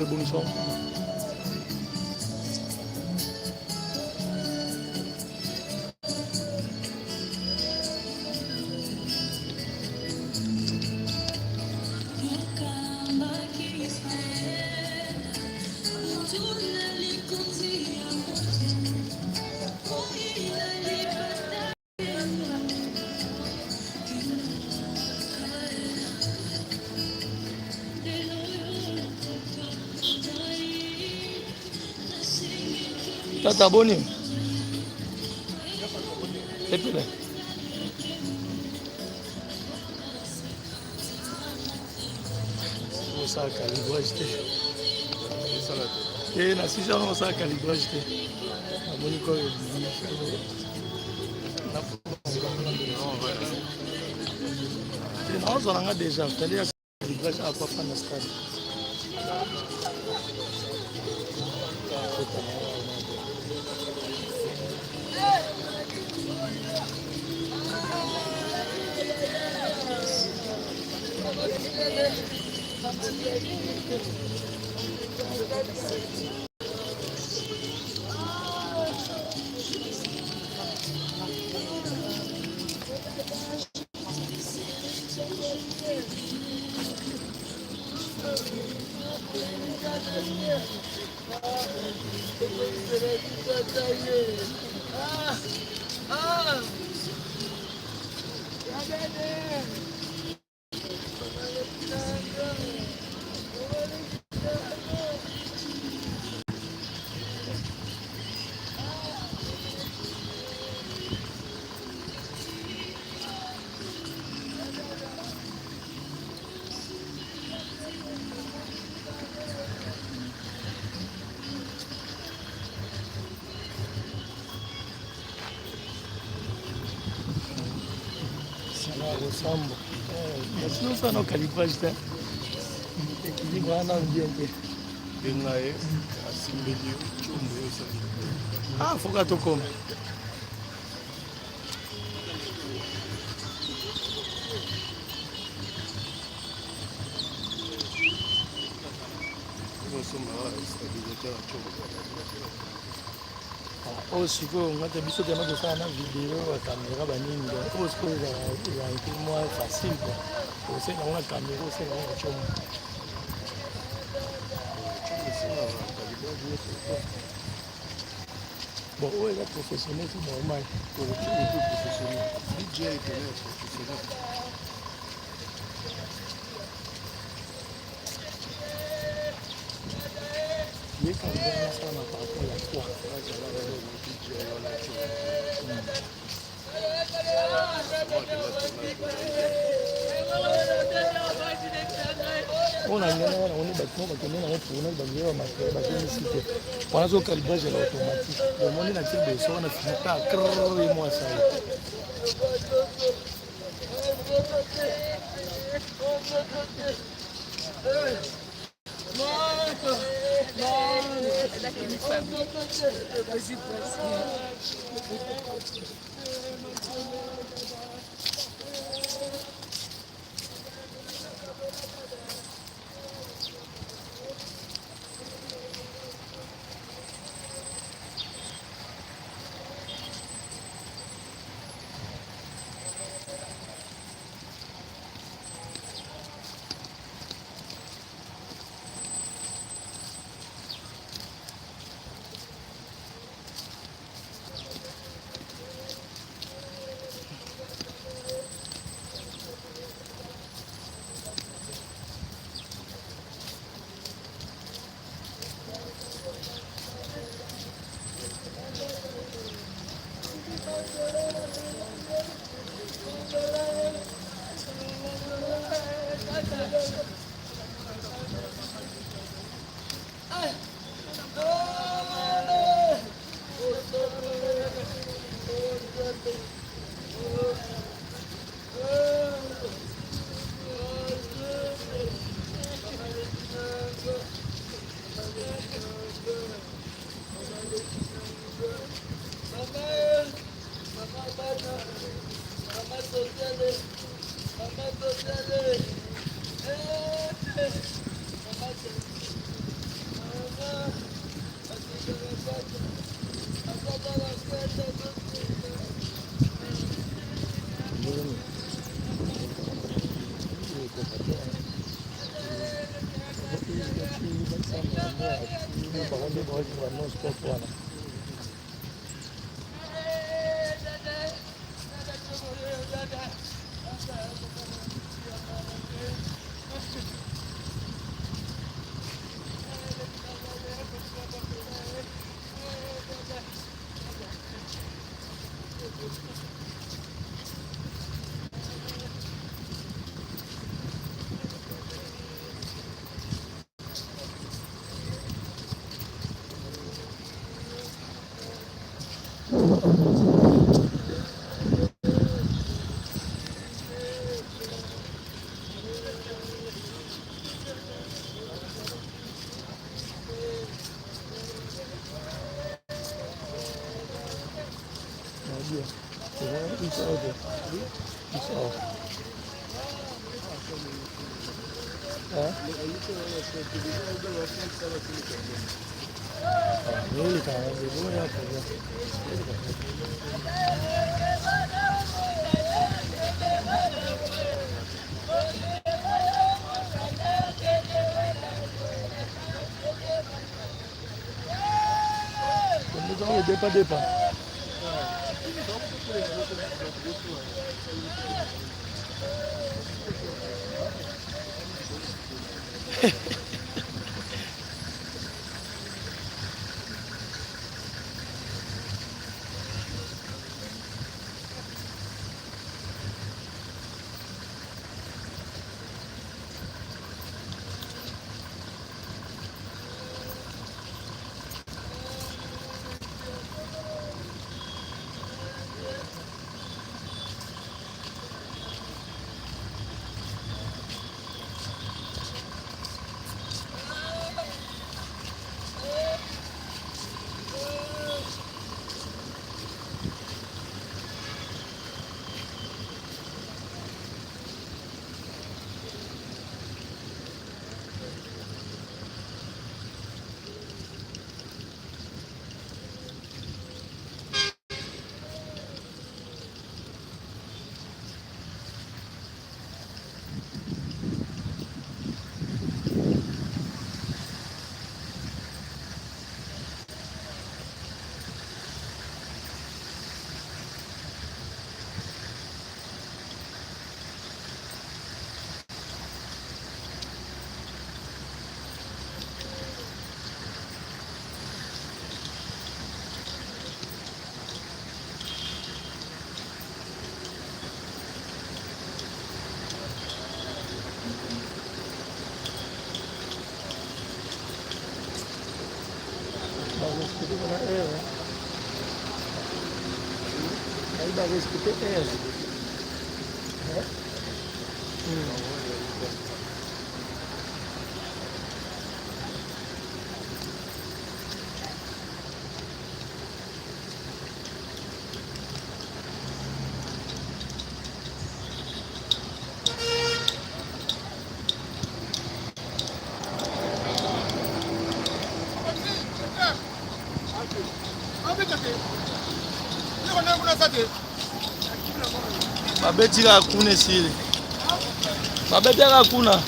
Ebongisa. Tata boni epele osala calibrage te te na sisi wana osala calibrage te namoni koyo ebimi naozwa na nga déjà tali ya calibrage akwapa na stade. Losambo osala na calibrage te, équilibre wana bien te. Benga ye asimbeli yo tshombo yo osali. Ah, foka tokoma. Ozosomba stabilisateur ya tshombo. Oyo sikoyo nga te, biso tema tosala na video ba caméra banini. Donc oyo sikoyo ezala un peu moins facile quoi. Osenga yango na caméra, osenga yango na tshombo. Tshombo esengaka calibrage nyonso. Bon, oyo eza professionnel, c'est normal. Oyo tshombo mpe professionnel, DJI pene ya professionnel. Ye calibrage nasala par rapport ya quoi? Azalaka na DJI wana tshombo. Oyo na ndenge wana oni bato moko bakende nango tournage, bazwi bamateriel, bazongisi te wana zo calibrage ya automatique. Omoni na tie beso wana fini ta krr ye mwa asali. Bango nde baolinga non stop wana. Nadia. Iets ouder. Iets ouder. Ja? Depa depa. Barespecte mpona heure ayi, barespecte heure. Babeti kaka kuna, esili, babeti kaka kuna.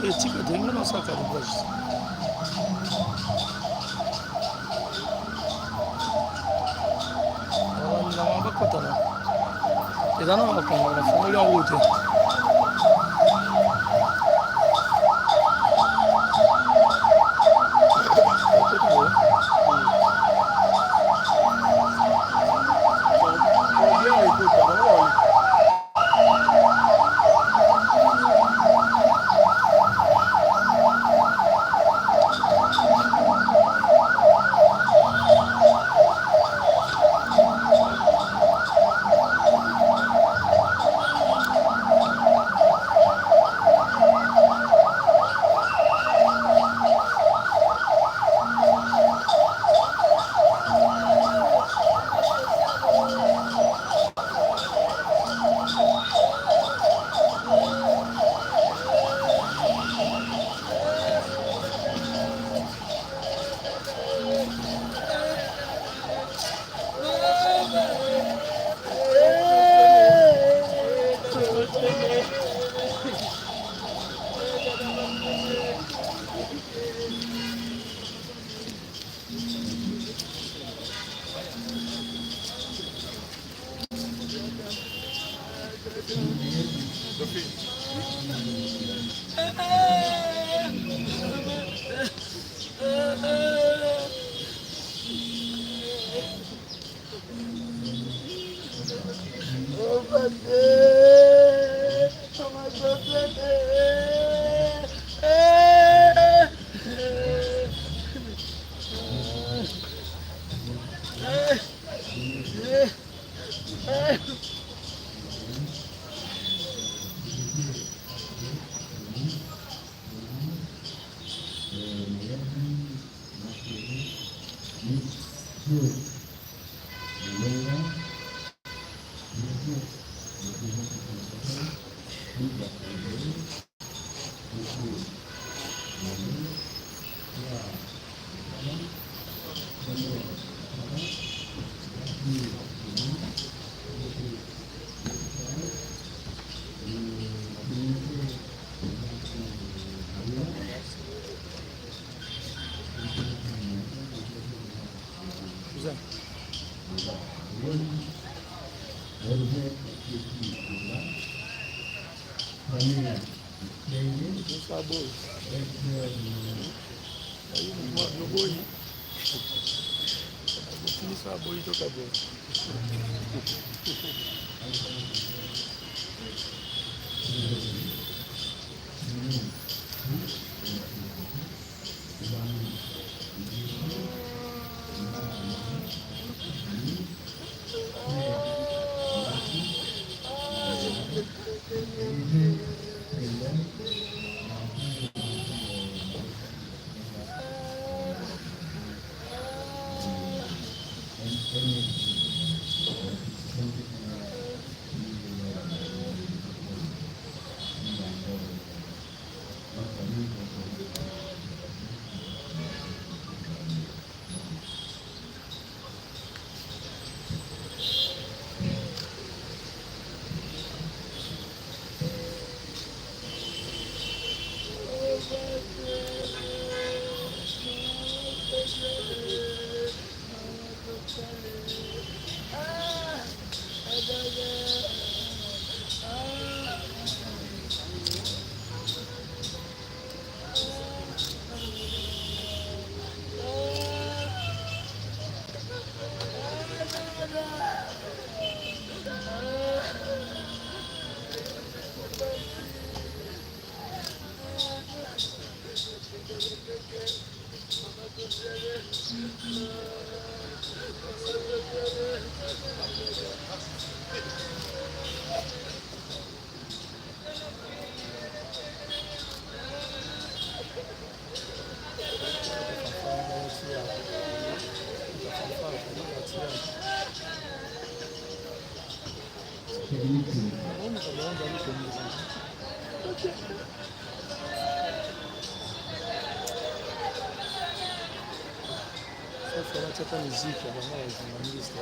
Etika te, nga nasala calibrage. Nanga bakotana eza na makambo nafongoli yango te. Cousin. Sasa batiaka miziki ya bango ya journaliste.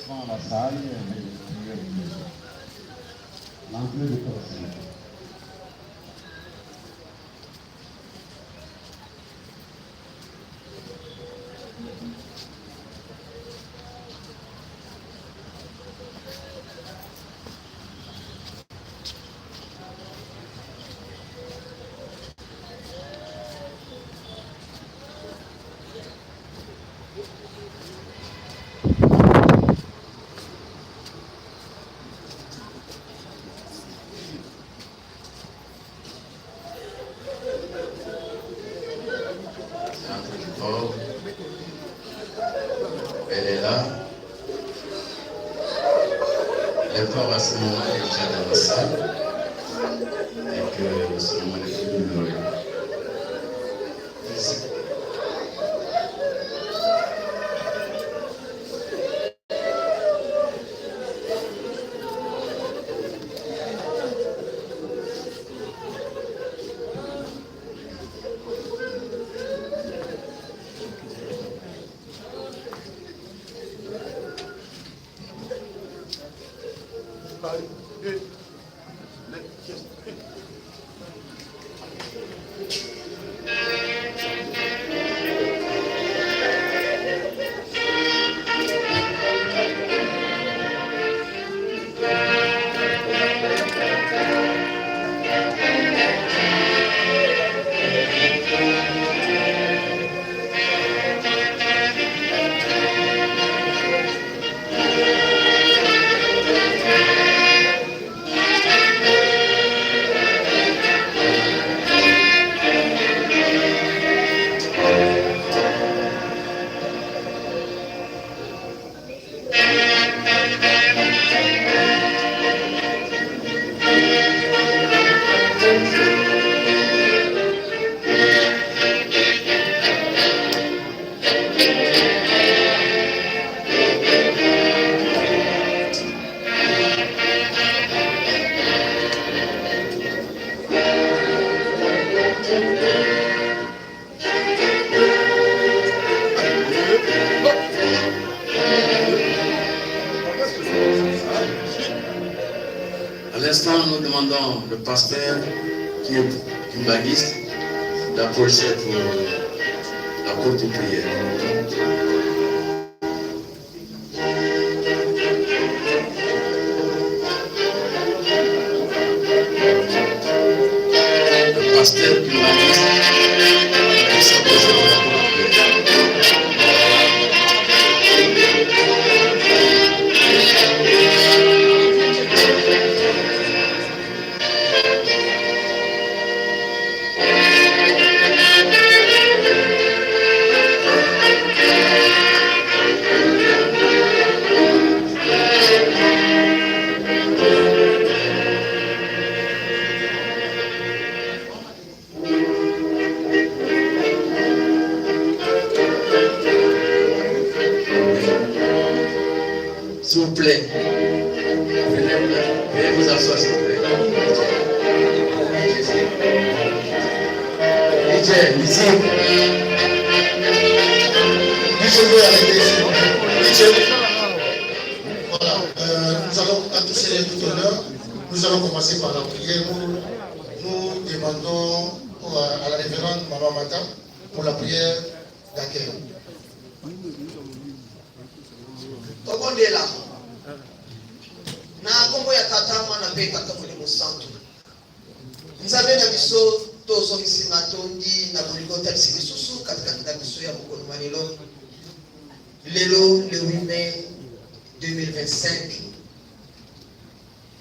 Dans la salle, il y avait l'entrée de corps. L'entrée du corps. Elle est là. Le corps à ce moment est déjà dans la salle et que ce moment n'est plus douloureux. Physique. À l'instant, nous demandons le pasteur qui est kimbanguiste d'approcher pour la courte prière. Le pasteur kimbanguiste qui s'approche pour la courte prière. S'il vous plaît, venez, venez vous asseoir, s'il vous plaît. DJ, musique. DJ veut arrêter, s'il vous plaît. DJ. Voilà, nous allons à tous et tout honneur. Nous allons commencer par la prière. Nous, nous demandons À la révérende Maman Mata pour la prière d'accueil. Tobondela na nkombo ya Tata, Mwana mpe Tata Molimo Santu. Nzambe na biso, tozongisi matondi na bolingo otalisi lisusu katikati na biso ya mokolo mwa lelo, lelo le 8 mai 2025.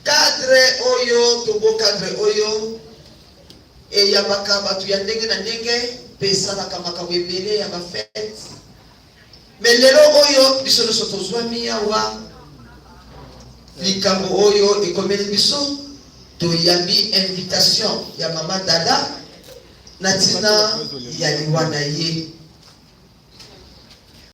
Cadre oyo tobo cadre oyo eyambaka bato ya ndenge na ndenge mpe esalaka makambo ebele ya bafete, mais lelo oyo biso nyonso tozwami awa, likambo oyo ekomeli biso, toyambi invitation ya Mama Dada na ntina ya liwa na ye.